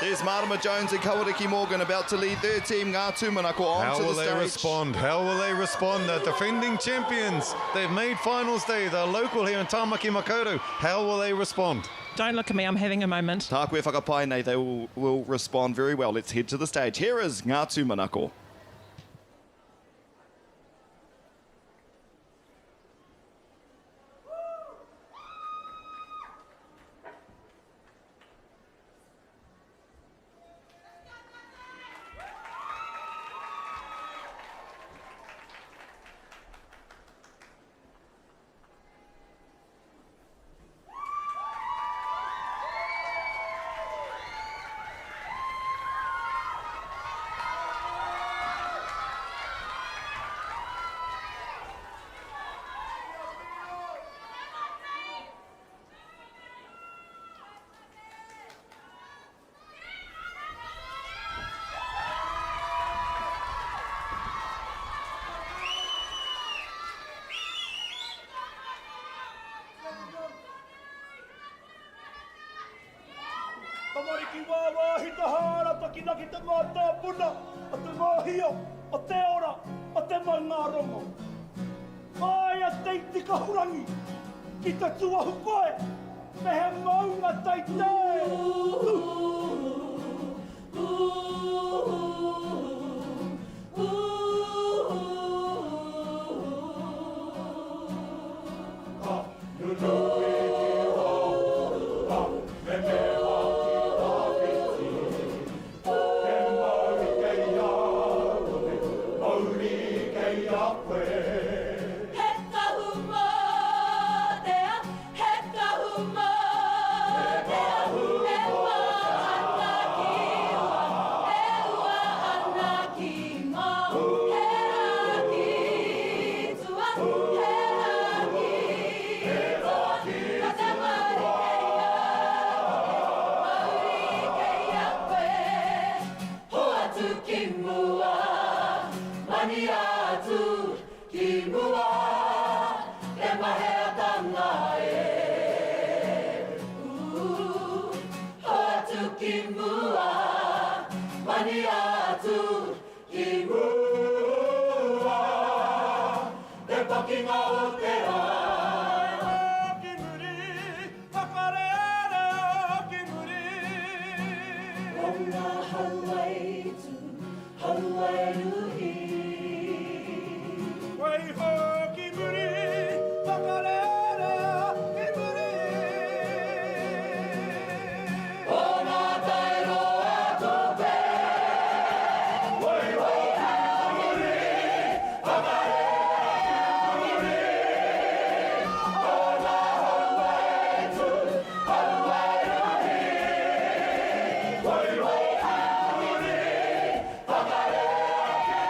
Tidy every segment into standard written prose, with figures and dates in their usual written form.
There's Marama Jones and Kawariki Morgan about to lead their team, Ngā Tūmanako, onto How the will they stage. respond? How will they respond? The defending champions. They've made finals day. They're local here in Tāmaki Makaurau. How will they respond? Don't look at me, I'm having a moment. Tāku e whakapae nei, they will, will respond very well. Let's head to the stage. Here is Ngā Tūmanako. Tamariki wāwāhi te hārata ki naki te mātāpuna o te mōhio, o te ora, o te maungārongo. Whāia te iti kahurangi ki te tuahu koe me he maunga teitei. Ka nunui ki waho, ka memeha ki tawhiti. Te mauri kei a au, te mauri kei a koe. He kahu mōtea, he kahu mōtea, e pā ana ki ua, e ua ana ki mao, he rā ki tua, he rā ki tua, ko te mauri kei a koe, mauri kei a koe, hoatu ki mua, mania atu ki mua, te maheatanga e, ooh, hoatu ki mua, mania atu ki mua, te pakinga o te rā. Ki muri, whakarere ki muri. Ko ngā hauaitu, hauairuhi. Waiho ki muri, whakarere ki muri. Ko ngā tai roa tope. Waiho ki muri, whakarere ki muri. Ko ngā hauaitu, hauairuhi. Waiho ki muri, whakarere ki muri.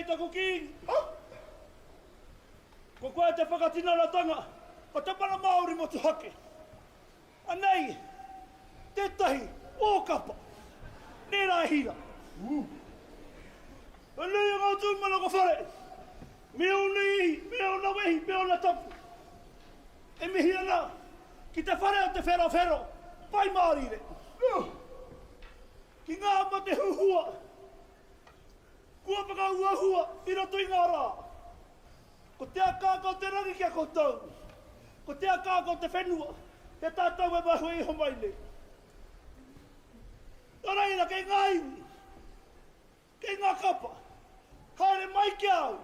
taku Kīngi. Ko koe te whakatinanatanga o te mana Māori motuhake. Anei tētahi ōkapa, nē rā e Hira. He nui o ngā tūmanako whare, me ōna ihi, me ōna wehi, me ōna tapu. E mihi ana ki te whare o Te Wherowhero, Pai Mārire. Ki ngā mate huhua kua whakauaua i roto i ngā rā. Ko te akaaka o te rangi ki a koutou, ko te akaaka o te whenua ki a tātou e mahue iho mai nei. Nō reira, kei ngā iwi, kei ngā kapa, haere mai ki a au,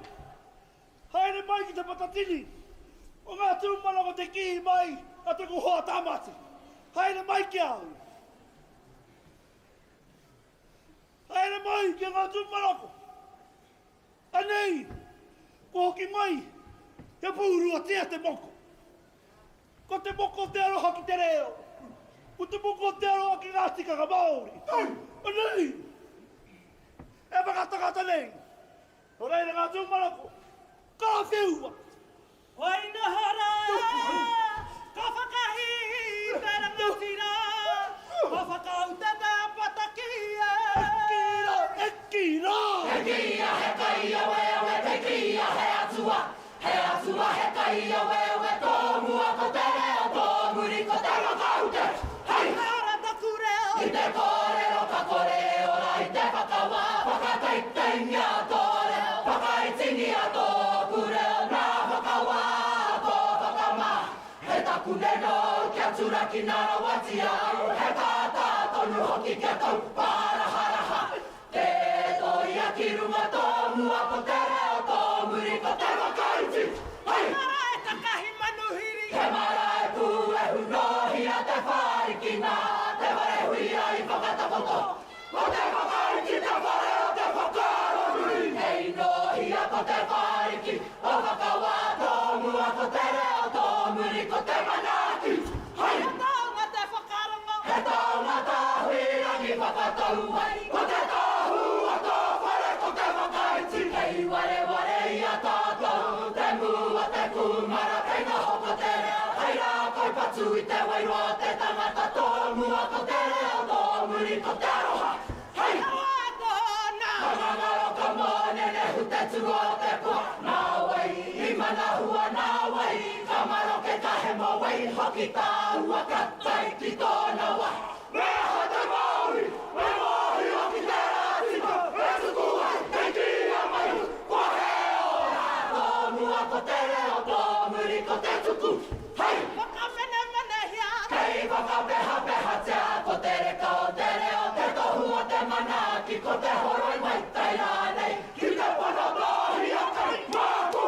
haere mai ki te matatini o ngā tūmanako te kī mai a taku hoa Tāmati, haere mai ki a au. Haere mai ki ngā tūmanako. Anei, kua hoki mai kia pūruatia te moko. Ko te moko te aroha ki te reo. Ko te moko te aroha ki ngā tikanga Māori. Anei, e whakatakata nei. Nō reira ngā tūmanako, ka whiua! Koina rā, ka whakahī te rangatira, ka whakaute te apataki e. E kī rā, e kī rā! Kei kīia he kaiaweawe, kei kīia he atua, he atua he kaiaweawe, tō mua ko te reo, tō muri ko te whakaute, hei! He ora taku reo. Ki te kōrero ka kore e ora i te whakawā, whakateiteingia tō reo, whakaitingia tōku reo, nā whakawā tō whakamā. He takune nōu kia turakina rawatia au, he tātā tonu hoki kia tau pāraharaha. Tē tōia ki runga tō mua ko te reo, tō muri ko te whakaiti. Hei! He marae takahi manuhiri. He marae pūehu nōhia te whāriki nā te whare huia i whakatakoto. Ko te whakaiti te whare o te whakaaro nui. Kei nōhia ko te whāriki o whakawā tō mua ko te reo, tō muri ko te manaaki. Hei! He taonga te whakarongo. He taonga tā Huirangi whakatau ai. Ko te tāhū o tō whare ko te whakaiti. Kei wareware i a tātou te mū o te kūmara kei noho ko te reo hei rākau patu i te wairua o te tangata tō mua ko te reo tō muri ko te aroha hei He wā tōna. Ka ngangaro ka mōnenehu te tū o te pua nā wai i manahua nā wai ka maroke ka hemo wai hoki tāua ka tae ki tōna wā. Me aha te Māori? Me mōhio ki tērā tika e tuku ai, kei kīia mai, kua hē ora. Tō mua ko te reo, tō muri ko te tuku. Hei! Whakamenemenehia. Kei whakapehapehatia ko te reka o te reo, te tohu o te manaaki, ko te horoi mai tai rānei, ki te pono tō hiakai, māku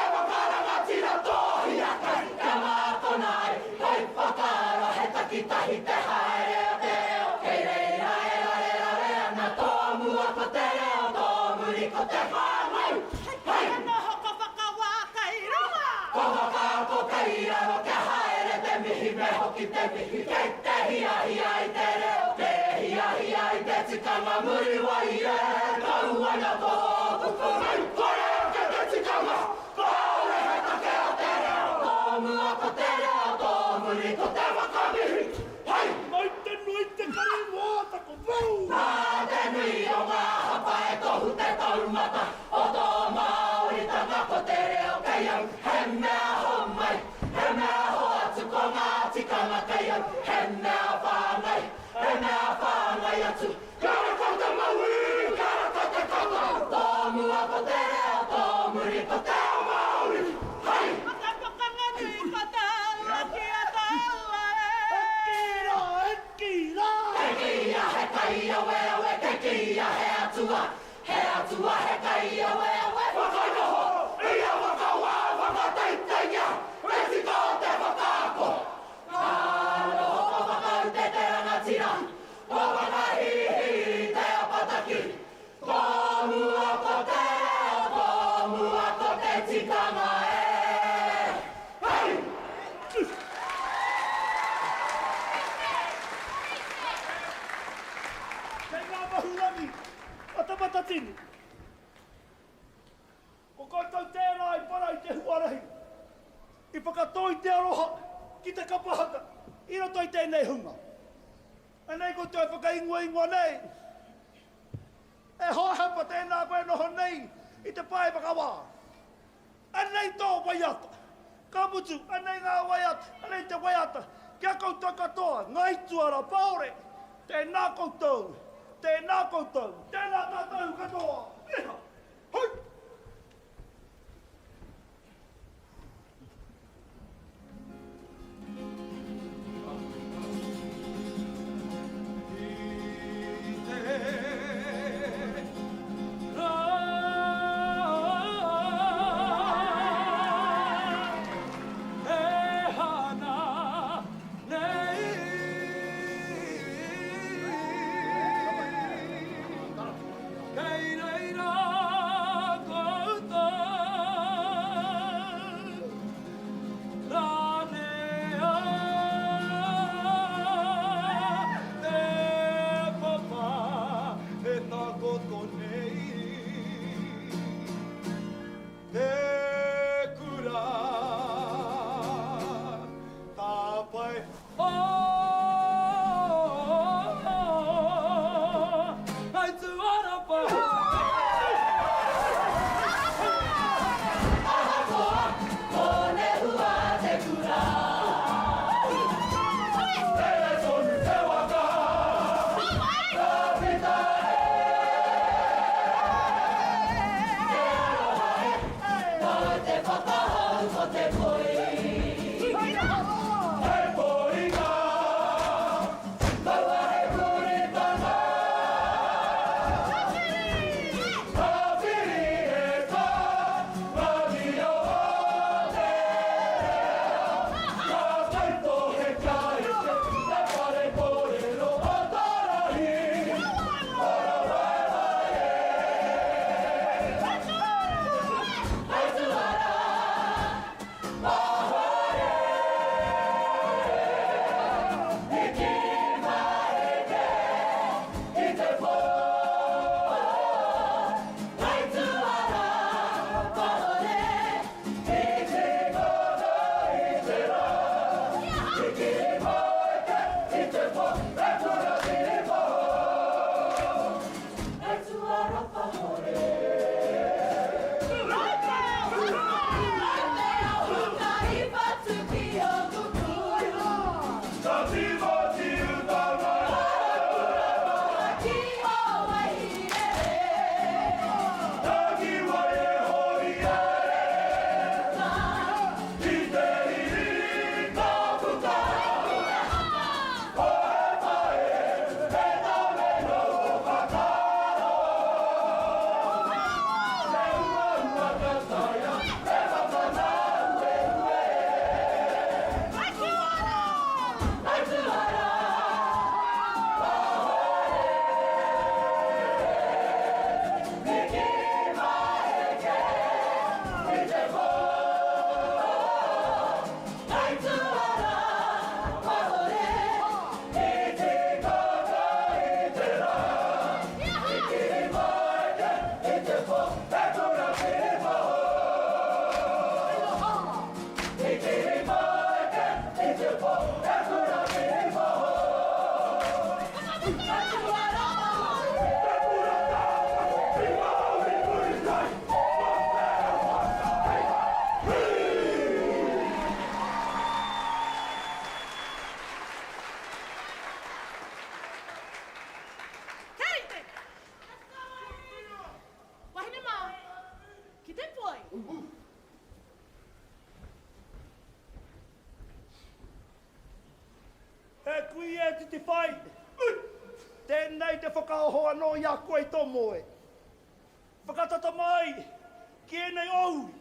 e whakarangatira tō hiakai, kia mākona ai, whai whakaaro he takitahi te haere o te reo, kei reira e rarerare ana tō mua ko te reo, tō muri ko te whānau. Hei te noho ko whakawā kei runga. Ko whakaako kei raro kia haere te mihi me hoki te mihi kei te hiahia i te reo, te hiahia i te tikanga Muriwai e tau ana tō kupu hei kore ake te tikanga kāore he take o te reo. Tō mua ko te reo, tō muri ko te whakamihi hei. Mai te nui te kari mō taku pou. Nā te nui o ngā hapa e tohu te taumata o tō Māoritanga ko te reo kei au he mea homai, he mea hoatu ko ngā tikanga kei au he mea whāngai, he mea whāngai atu. Kia ora koutou mauī, kia ora koutou katoa. Tō mua ko te reo, tō muri ko te ao Māori. Hei! Ko te pakanga nui ko tāua ki a tāua e. E kī rā, e kī rā! Kei kīia he kaiaweawe, kei kīia he atua, he atua he kaiaweawe. Whakanoho i a whakawā, whakateiteingia te tika o te whakaako. Ka noho ko Whakaute te rangatira, ko Whakahīhī te apataki. Tō mua ko te reo, tō mua ko te tikanga e. Hei! Kei ngā mahurangi o Te Matatini. Koutou tērā i para i te huarahi, i whakatō i te aroha ki te kapa haka i roto i tēnei hunga. Anei koutou e whakaingoaingoa nei, E Hohepa, tēnā koe e noho nei i te pae whakawā. Anei tō waiata. Ka mutu, anei ngā waiata, anei te waiata ki a koutou katoa, Ngāi Tuara Paore, tēnā koutou, tēnā koutou, tēnā tātou katoa. Iha! Hui! Kei reira koutou, Ranea te papa e takoto nei. Te kura tāpae o Hei tuara pai. Ahakoa, ko Nehua te kura. Tere tonu te waka, ka pita e. Te aroha e, nāu te whakahau ko te poi. Hei poinga, kaua he puritanga. Ka piri e ka rangi o te reo. Ka taitohe ka eke te whare kōrero o Tarahi. Ora waewae e. Hei tuara, pahore. Hiki maheke ki te pō. Hei tuara, pahore. Iti kata i te rā. Hiki maheke ki te pō. E kura tiri pō. Hei tuara, pahore. Te ahuka i whatu ki o kuku. Ka tīmati utanga. Ki o Waihirere. Takiwai e hori e. Ki te riri ka puta. Ko he pae, he tame no whakaaro. Te uaua ka taea, he whakanaueue. Hei tuara, Hiki maheke ki te pō. Hei tuara, pahore. Iti kata i te rā. Hiki maheke ki te pō. E kura tiri pō. Hiki maheke ki te pō. E kura tiri pō. Hei tuara, Te kura tāpapa, i Māori muri tai. Mā te waka hei. Kia rite! Wahine mā, ki te poi! E kui e Titiwhai, ui! Tēnei te whakaoho anō i a koe i tō moe. Whakatata mai ki ēnei ōuri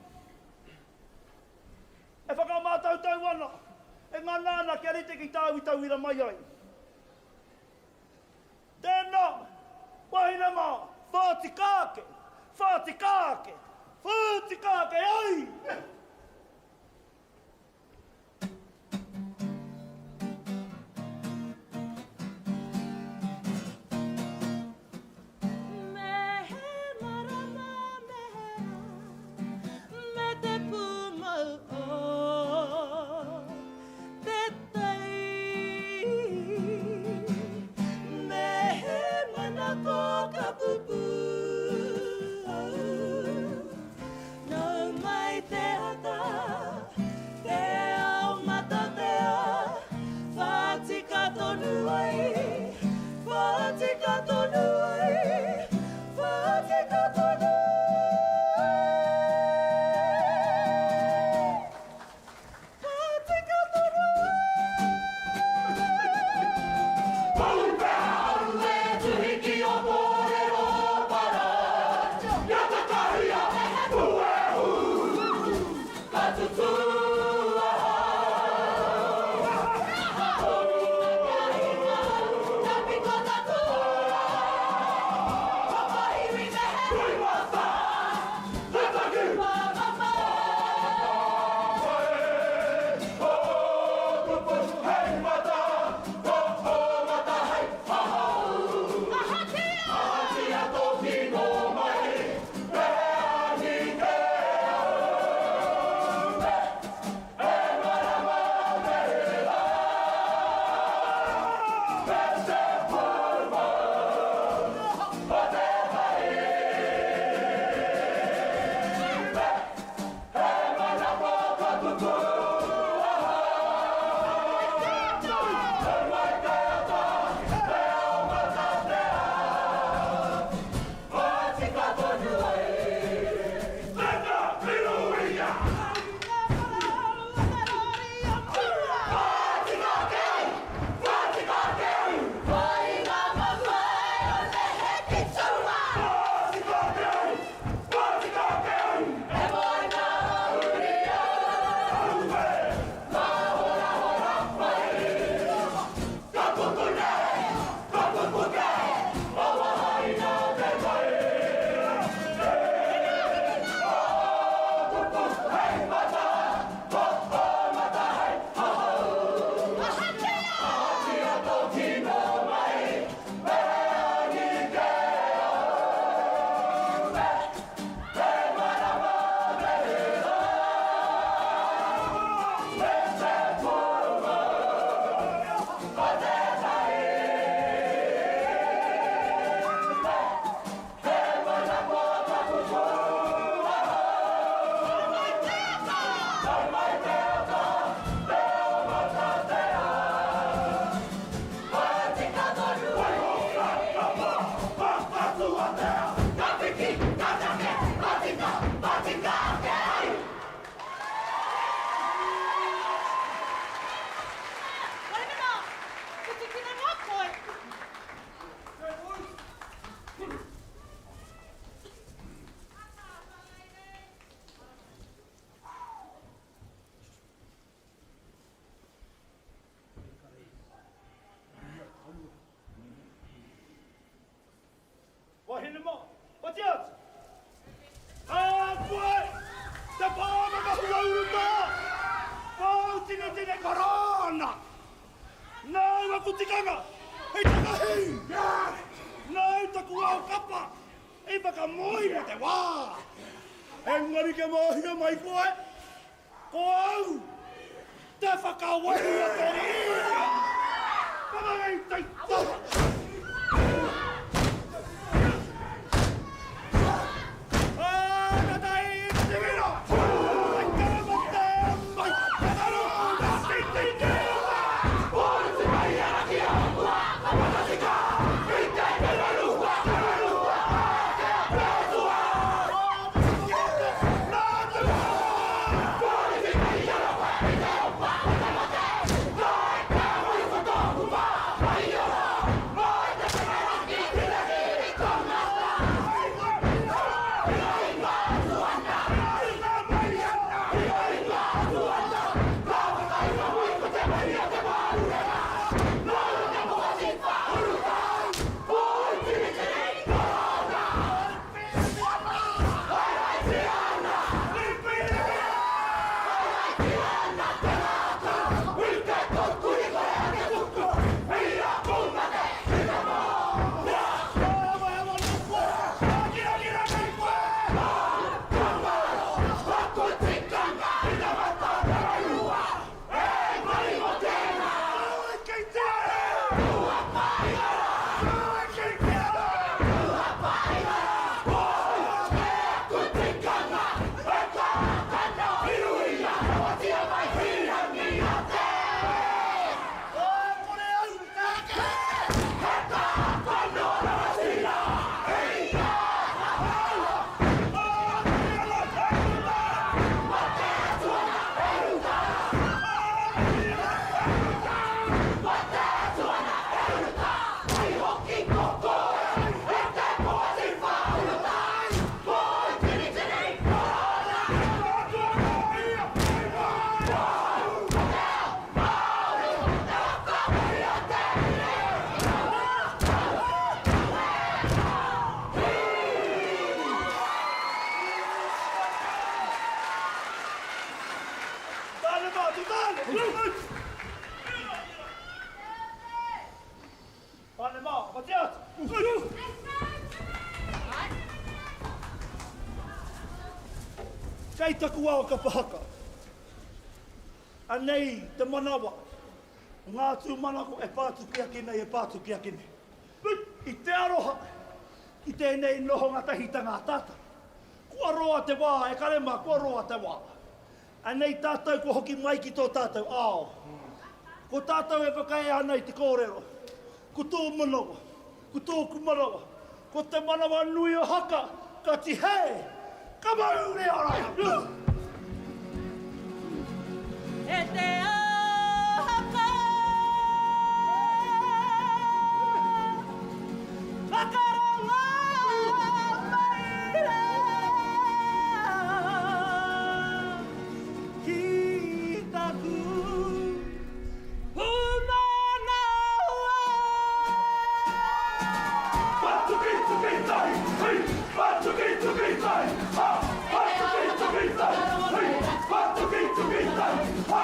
e whakamātautau ana, e ngana ana kia rite ki tāu i tauira mai ai. Tēnā, wahine mā, whātika ake, whātika ake, whātika ake ai! Me he marama, me he rā, Wahine mā, oti atu! Ka koe! Te pā whakahua urutā! Pāu tinetine karāna! Nāu aku tikanga hei takahi! Nāu taku ao kapa hei whakamoe mō te wā! Engari kia mōhio mai koe, ko au te whakawehi o te rīria! Whakarei taitaha! Kei taku ao kapa haka. Anei te manawa o ngā tūmanako e pātuki ake nei, e pātuki ake nei. I te aroha ki tēnei nohonga tahitanga a tātou. Kua roa te wā, e kare mā, kua roa te wā. Anei tātou kua hoki mai ki tō tātou ao. Ko tātou e whakaea ana i te kōrero, ko tō manawa, ko tōku manawa, ko te manawa nui o Haka, ka tihē, ka mauri ora! E te ao haka, whakarongo mai rā ki taku pūmanawa. Patuki tahi, hui! Patuki tuki tahi, ha! Patuki tuki tahi, hui! Patuki tuki tahi, ha!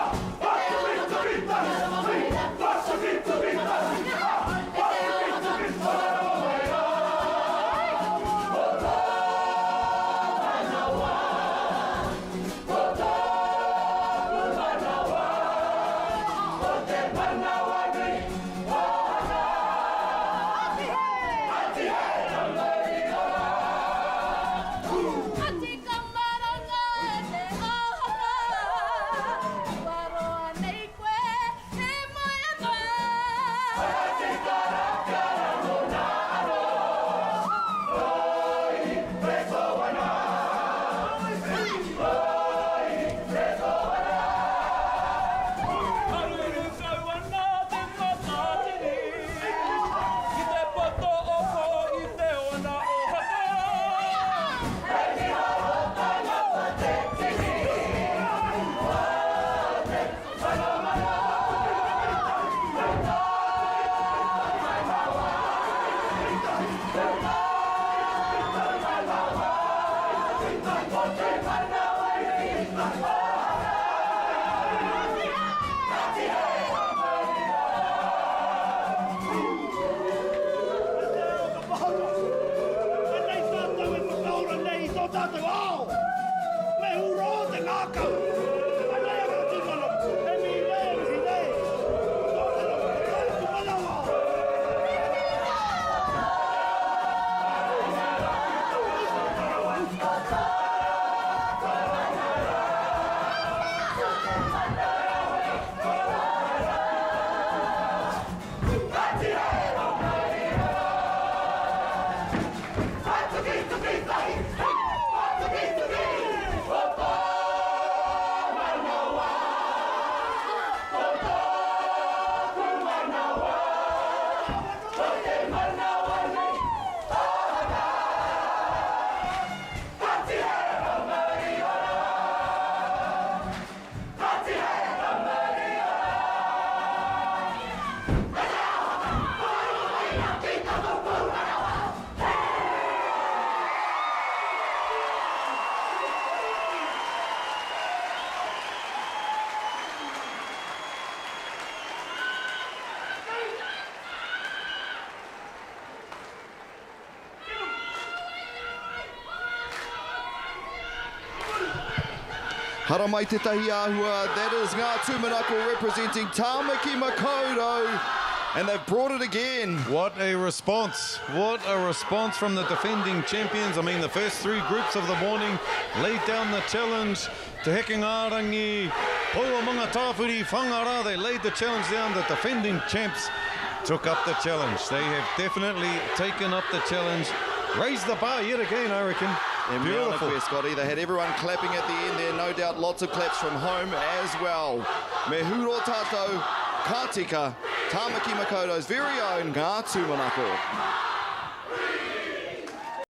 ngākau. Anei a ngā tūmanako, e mihi nei, e mihi nei. Ko tō taro, ko tōku manawa. Haramai tētahi āhua, that is Ngā Tūmanako representing Tāmaki Makaurau, and they've brought it again. What a response. What a response from the defending champions. I mean, the first three groups of the morning laid down the challenge to Hekengarangi, Poua Mangatāwhiri, Whangara. They laid the challenge down. The defending champs took up the challenge. They have definitely taken up the challenge. Raised the bar yet again, I reckon. And Beautiful. Beautiful. Scotty. They had everyone clapping at the end there. No doubt lots of claps from home as well. Me huro tātou, ka tika, Tāmaki Makaurau's very own Ngā Tūmanako.